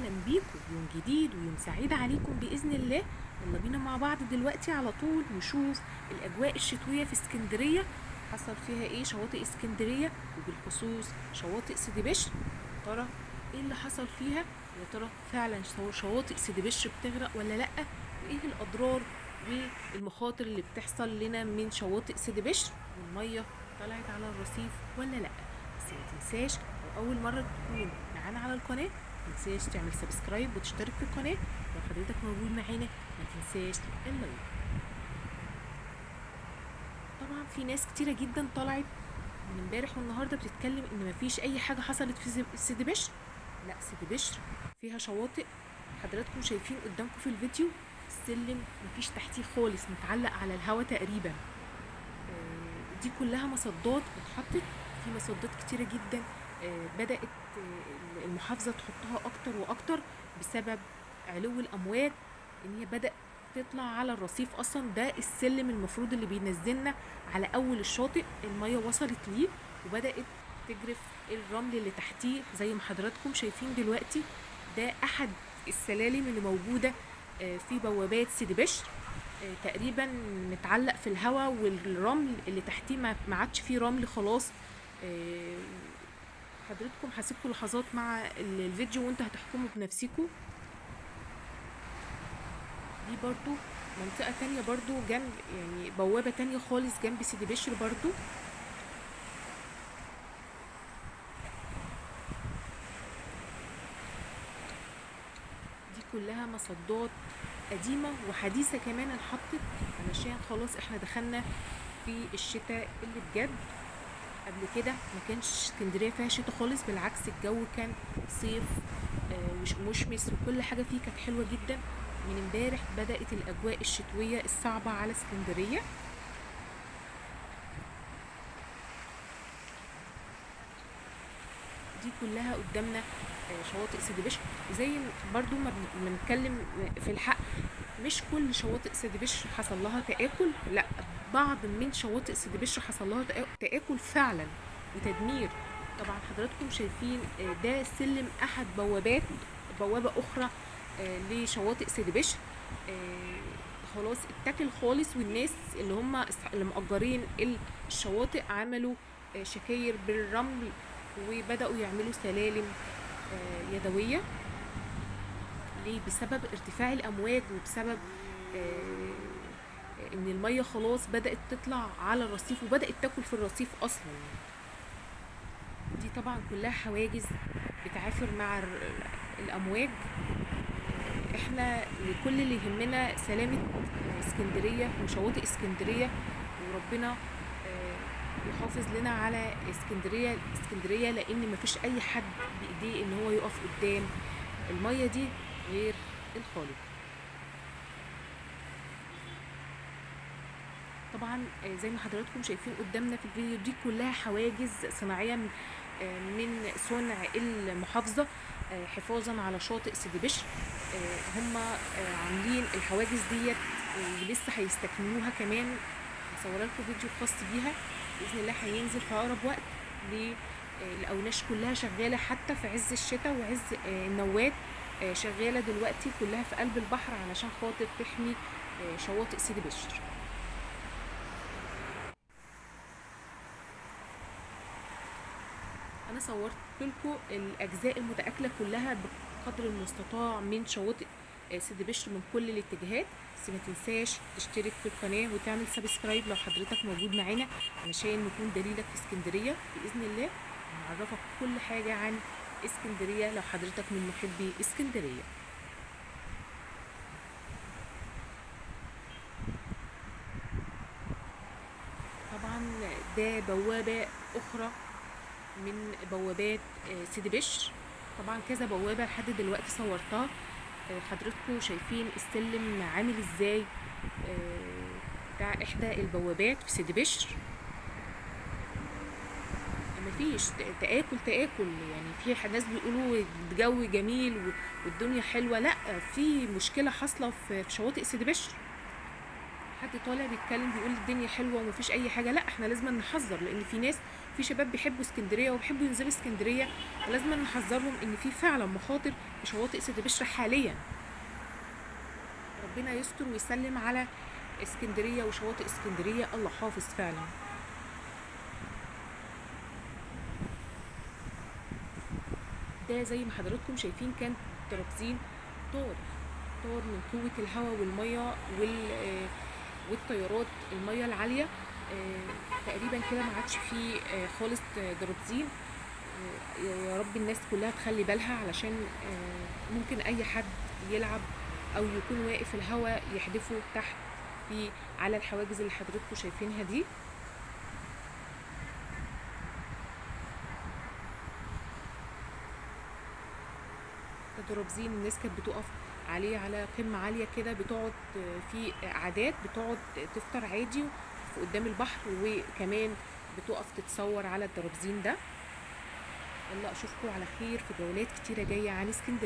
اهلا بيكم، يوم جديد ويوم سعيد عليكم باذن الله. يلا بينا مع بعض دلوقتي على طول نشوف الاجواء الشتوية في اسكندرية حصل فيها ايه. شواطئ اسكندرية وبالخصوص شواطئ سيدي بشر، يا ترى ايه اللي حصل فيها؟ يا ترى فعلا شواطئ سيدي بشر بتغرق ولا لا؟ وايه الاضرار والمخاطر اللي بتحصل لنا من شواطئ سيدي بشر؟ والمية طلعت على الرصيف ولا لا؟ بس ما تنساش لو اول مرة تكون معانا على القناة ما تنساش تعمل subscribe وتشترك في القناة. لو حضرتك موجود معانا ما تنساش ال like. طبعا في ناس كتيرة جدا طلعت من امبارح والنهارده بتتكلم ان مفيش اي حاجة حصلت في سيدي بشر. لا، سيدي بشر فيها شواطئ، حضراتكم شايفين قدامكم في الفيديو السلم مفيش تحتيه خالص، متعلق على الهوا تقريبا. دي كلها مصدات اتحطت، في مصدات كتيرة جدا بدأت المحافظة تحطها أكتر وأكتر بسبب علو الأمواج، إن هي بدأت تطلع على الرصيف أصلا. ده السلم المفروض اللي بينزلنا على أول الشاطئ، المية وصلت ليه وبدأت تجرف الرمل اللي تحتيه زي ما حضراتكم شايفين دلوقتي. ده أحد السلالم اللي موجودة في بوابات سيدي بشر، تقريبا متعلق في الهواء، والرمل اللي تحتيه ما عادش فيه رمل خلاص. حضرتكم هسيبكم لحظات مع الفيديو وانتوا هتحكموا بنفسكم. دي برضو منطقة تانية برضو جنب، يعني بوابة تانية خالص جنب سيدي بشر برضو. دي كلها مصدات قديمة وحديثة كمان اتحطت علشان خلاص احنا دخلنا في الشتاء اللي بجد. قبل كده ما كانش اسكندرية فيها شتاء خالص، بالعكس الجو كان صيف ومشمس وكل حاجة فيه كانت حلوة جدا. من امبارح بدأت الأجواء الشتوية الصعبة على اسكندرية. دي كلها قدامنا شواطئ سيدي بشر. زي برضو ما بنتكلم في الحق، مش كل شواطئ سيدي بشر حصل لها تآكل، لا، بعض من شواطئ سيدي بشر حصل لها تآكل فعلا وتدمير. طبعا حضراتكم شايفين ده سلم احد بوابات، بوابة اخرى لشواطئ سيدي بشر، خلاص اتاكل خالص. والناس اللي هم اللي مأجرين الشواطئ عملوا شكاير بالرمل وبدأوا يعملوا سلالم يدوية. ليه؟ بسبب ارتفاع الأمواج وبسبب إن المية خلاص بدأت تطلع على الرصيف وبدأت تاكل في الرصيف أصلا. دي طبعا كلها حواجز بتعافر مع الأمواج. احنا كل اللي يهمنا سلامة اسكندرية وشواطئ اسكندرية، وربنا يحافظ لنا على اسكندرية، لأن مفيش أي حد بإيديه إن هو يقف قدام المية دي غير الخالق. طبعا زي ما حضراتكم شايفين قدامنا في الفيديو، دي كلها حواجز صناعية من صنع المحافظة، حفاظا على شاطئ سيدي بشر. هم عاملين الحواجز ديت ولسه هيستكملوها كمان، هصور لكم فيديو خاص بيها باذن الله هينزل في اقرب وقت. الاوناش كلها شغالة حتى في عز الشتاء وعز النوات، شغالة دلوقتي كلها في قلب البحر علشان خاطر تحمي شواطئ سيدي بشر. انا صورت لكم الاجزاء المتاكله كلها بقدر المستطاع من شواطئ سيدي بشر من كل الاتجاهات. بس ما تنساش تشترك في القناة وتعمل subscribe لو حضرتك موجود معانا علشان نكون دليلك في اسكندرية باذن الله. هنعرفك كل حاجة عن اسكندرية لو حضرتك من محبي اسكندرية. طبعا ده بوابه اخرى من بوابات سيدي بشر. طبعا كذا بوابة لحد دلوقتي صورتها، حضراتكم شايفين السلم عامل ازاي، بتاع احدى البوابات في سيدي بشر. مفيش تآكل يعني. في ناس بيقولوا الجو جميل والدنيا حلوة، لا، في مشكلة حاصلة في شواطئ سيدي بشر. حد طالع بيتكلم بيقول الدنيا حلوة ومفيش أي حاجة، لا، احنا لازم نحذر، لأن في ناس في شباب بيحبوا اسكندرية وبيحبوا ينزلوا اسكندرية، فلازم نحذرهم ان في فعلا مخاطر في شواطئ سيدي بشر حاليا. ربنا يستر ويسلم على اسكندرية وشواطئ اسكندرية، الله حافظ فعلا. ده زي ما حضراتكم شايفين كان ترابزين طار طار من قوة الهواء والمية والتيارات المية العالية. تقريبا كده ما عادش فيه خالص درابزين. يا رب الناس كلها تخلي بالها، علشان ممكن اي حد يلعب او يكون واقف الهواء يحدفه تحت في على الحواجز اللي حضراتكم شايفينها دي. درابزين الناس كانت بتقف عليه على قمة عالية كده، بتقعد في عادات، بتقعد تفطر عادي في قدام البحر، وكمان بتقف تتصور على الدرابزين ده. يلا اشوفكم على خير في جولات كتيرة جاية عن اسكندرية.